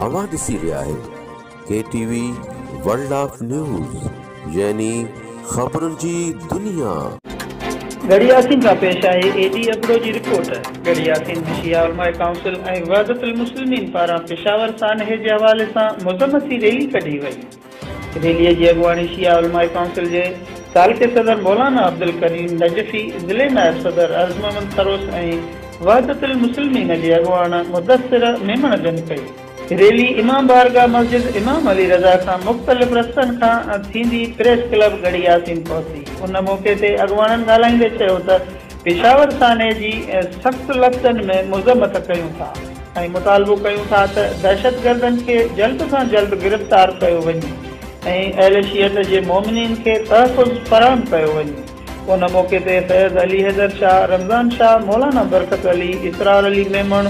اوهان ڏسي رهيا آهيو K T V world of news يعني خبرن جي دنيا. ڳڙهي ياسين کان پيش آهي اي ڊي ابڙو جي رپورٽ. ڳڙهي ياسين ۾ شيعه علماء ڪائونسل ۽ وحدت المسلمين پاران پشاور سانحي جي حوالي سان مذمتي ريلي ڪڍي وئي. ريلي جي اڳواڻي شيعه علماء ڪائونسل جي تعلقي صدر مولانا عبدالڪريم نجفي، ضلعي نائب صدر عرض محمد خروس ۽ وحدت المسلمين جي اڳواڻ مدثر ميمڻ جن ڪئي. ريلي امام بارگاهه مسجد امام علي رضا کان مختلف رستن کان ٿيندي پريس ڪلب ڳڙهي ياسين پهتي. ان موقعي تي اڳواڻن ڳالهائيندي چيو ته پشاور سانحي جي سخت لفظن ۾ مذمت ڪيون ٿا ۽ مطالبو ڪيون ٿا ته دهشتگردن کي جلد کان جلد گرفتار ڪيو وڃي ۽ اهل شيعت جي مومنين کي تحفظ فراهم ڪيو وڃي. ان موقعي تي سيد علي حيدر شاهه، رمضان شاهه، مولانا برڪت علي، اسرار علي ميمڻ،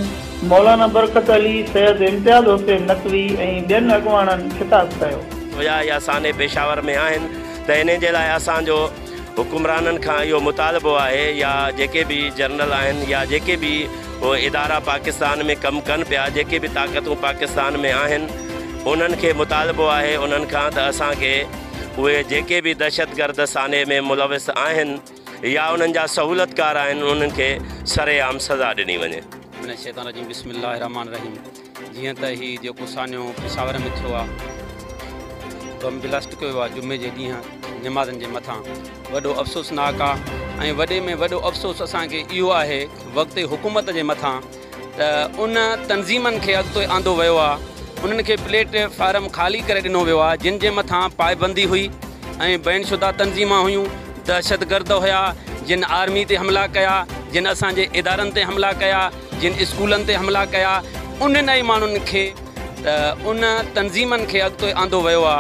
مولانا برڪت علي، سيد امتياز حسين نقوي ۽ ٻين اڳواڻن خطاب ڪيو. هيا يا سانحي پشاور ۾ آهن ته انهي جي لاء اسان جو حڪمرانن کان اهو مطالبو آهي يا جيڪي به جنرل آهن يا جيڪي به ادارا پاڪستان ۾ ڪم ڪن پيا جيڪي به طاقتون پاڪستان ۾ آهن انهن کي مطالبو آهي انهن کان ته اسان کي اهي جيڪي به دهشتگرد سانحي ۾ ملوث آهن يا انهن جا سهولتڪار آهن انهن کي سرعام سزا ڏني وڃي. من الشيطان الرجيم بسم الله الرحمٰن الرحيم جيئن ته هي جيڪو سانحو پشاور ۾ ٿيو آ بم بلاسٽ ڪيو ويو آ جمعي جي ڏينهن نمازن جي مٿان وڏو افسوسناڪ آ ۽ وڏي ۾ وڏو افسوس اسان کي اهو آهي وقتي حڪومت جي مٿان ته ان تنظيمن کي اڳتي آندو ويو آ انهن کي پليٽ فارم خالي ڪري ڏنو ويو آ جن جي مٿان پائبندي هئي ۽ بين شده تنظيمان هيون دهشتگرد هيا جن آرمي تي حملا ڪيا جن اسان جي ادارن تي حملا ڪيا جن اسڪولن تي حملا ڪيا انهن ئي ماڻهن کي ته ان تنظيمن کي اڳتي آندو ويو آ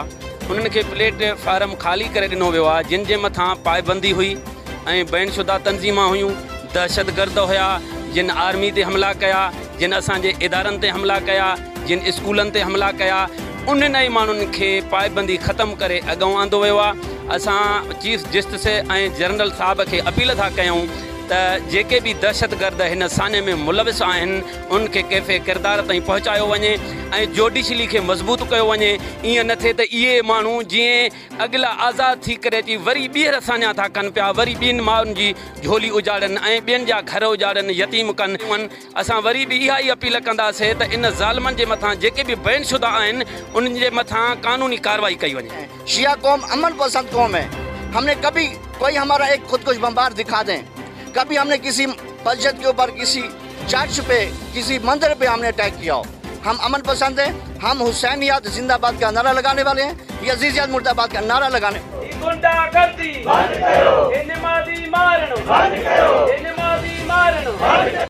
انهن کي پليٽ فارم خالي ڪري ڏنو ويو آ جن جي مٿان پائبندي هئي ۽ بين شده تنظيمان هيون دهشتگرد هيا جن آرمي تي حملا ڪيا جن اسان جي ادارن تي حملا ڪيا جن اسڪولن تي حملا ڪيا انهن ئي ماڻهن کي پائبندي ختم ڪري اڳئون آندو ويو آ اسان چيف جسٽس ۽ جنرل صاحب کي اپيل ٿا ڪيون ته جيڪي به دهشتگرد هن سانحي ۾ ملوث آهن انهن کي ڪيفي ڪردار تائين پهچايو وڃي ۽ جوڊيشلي کي مضبوط ڪيو وڃي ائين نه ٿئي ته اهي ماڻهو جيئن اڳلا آزاد ٿي ڪري اچي وري ٻيهر سانحا ٿا ڪن پيا وري ٻين مائن جي جهولي اجاڙن ۽ ٻين جا گهر اجاڙن يتيم ڪن اسان وري به اها ئي اپيل ڪنداسي ته ان ظالمن جي مٿان جيڪي به بين شده آهن انهن جي مٿان قانوني ڪارروائي ڪئي وڃي. شيعه قوم امن پسند قوم هي هم ني ڪڀي ڪوئي همارا ايڪ خودڪش بمبار دکا دين ڪڀي هم ني ڪسي مسجد ڪي اوپر ڪسي چرچ پي ڪسي مندر پي هم ني اٽيڪ ڪيا هو هم امن پسند هين هم حسينيات زنده باد ڪا نعره لگاني والي هين يزيديات مرده باد ڪا نعره لگاني هي غنڊا گردي بند ڪيو هي نمازي.